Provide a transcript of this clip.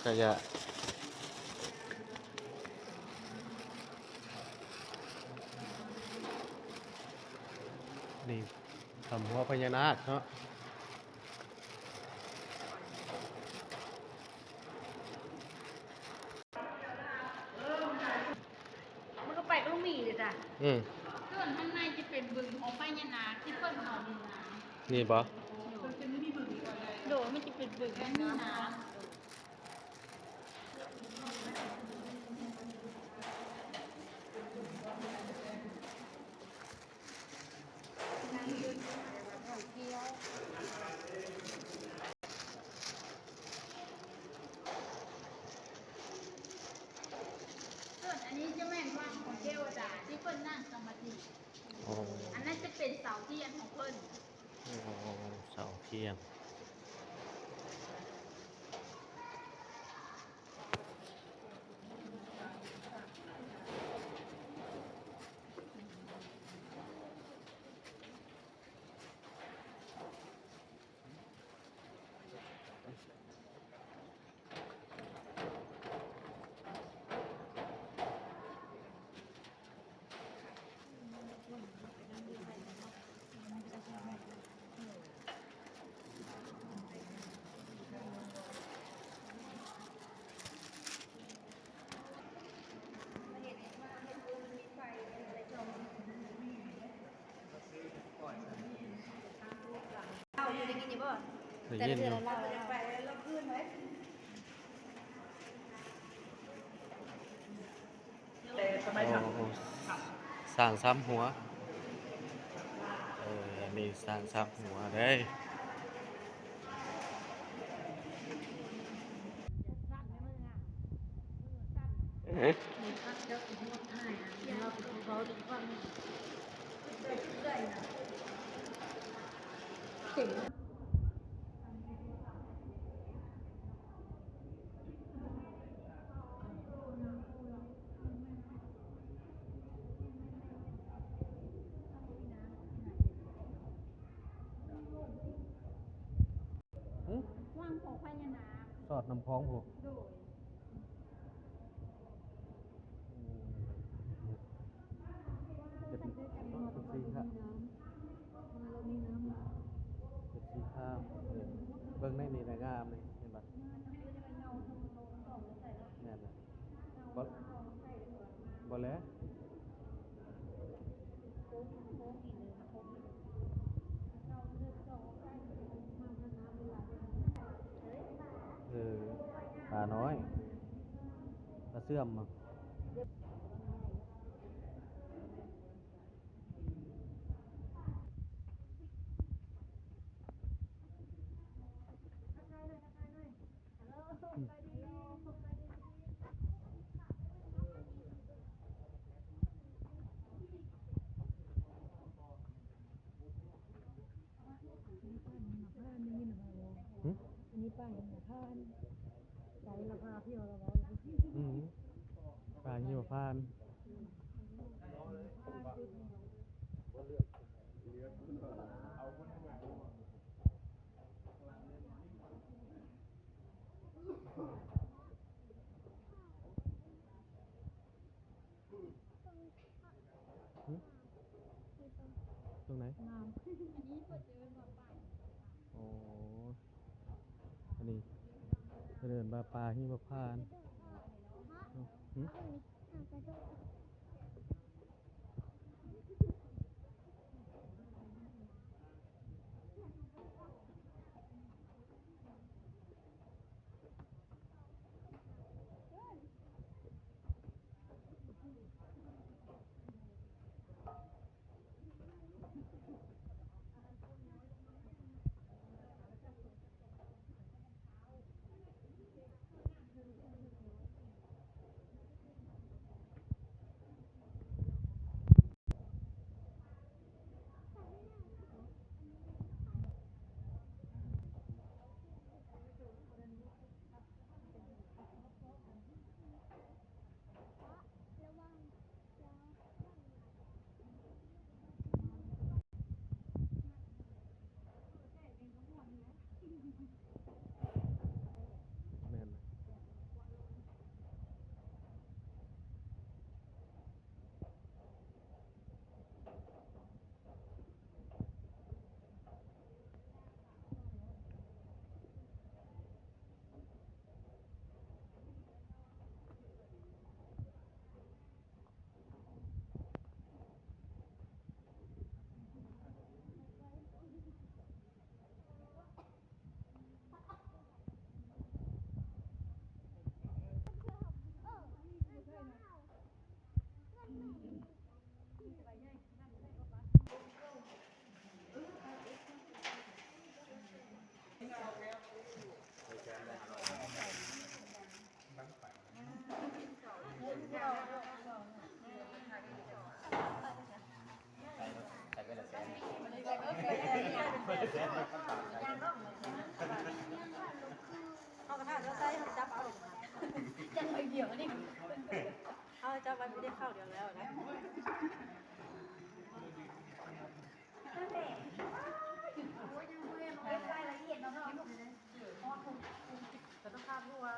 ຂະຫຍະ ນີ້ ຖ້ຳຫົວພະຍານາກເນາະ. ມັນກໍໄປກໍມີເດ້ຈ້ະ. ອືມ ສ່ວນທາງໃນຈະເປັນບຶງຂອງພະຍານາກທີ່ເພິ່ນເອົາມາ. ນີ້ບໍ່? ໂດຍ ມັນຈະເປັນບຶງທີ່ມີນ້ຳ. ສ່ວນອັນນີ້ຈະແມ່ນວັງຂອງເທວະດາທີ່ເພິ່ນນັ່ງສະມາທິ. ອໍ ອັນນັ້ນຈະເປັນເສົາທຽນຂອງເພິ່ນ. ອໍ ເສົາທຽນ. ເອົາຢູ່ ໄດ້ຍິນຢູ່ບໍ່? ໄດ້ຍິນຢູ່. ແຕ່ລະເທື່ອລະເລົ່າ. ໂອ້ ຊ້າງສາມຫົວ. ເອີ ອັນນີ້ຊ້າງສາມຫົວເດ້. ຫຶ? ວັງຂອງພະຍານາກ. ສອດນ້ຳຂອງພຸ້ນ. ໂດຍ. ອືມ ເປັນ ເປັນສີຂາວ ເປັນສີຂາວ. ເບິ່ງໃນນີ້ນະ ງາມນີ້ ເຫັນບໍ່? ແມ່ນລະ. ບໍ່ແລະ. ເອີ ປານ້ອຍ ປາເຊື່ອມ. ຫຶ? ອັນນີ້ປ່າຫິມະພານ ໄກລະພາພຽວລະເວົ້າ. ອືມ ປ່າຫິມະພານ. ຫຶ? ຕົງໃດ? ອໍ ອັນນີ້ເອີ້ນວ່າປ່າຫິມະພານ. ຫຶ? ເຮົາກໍຖ້າເຈົ້າໃສ່ ເຮົາຈັບເອົາ ຈັບໃບດຽວນີ້ ເຮົາຈັບໄວ້ບໍ່ໄດ້ເຂົ້າດຽວແລ້ວນະ ເກັບລາຍລະອຽດເນາະ ເນາະ ເປັນພາບຮູ້ວ່າ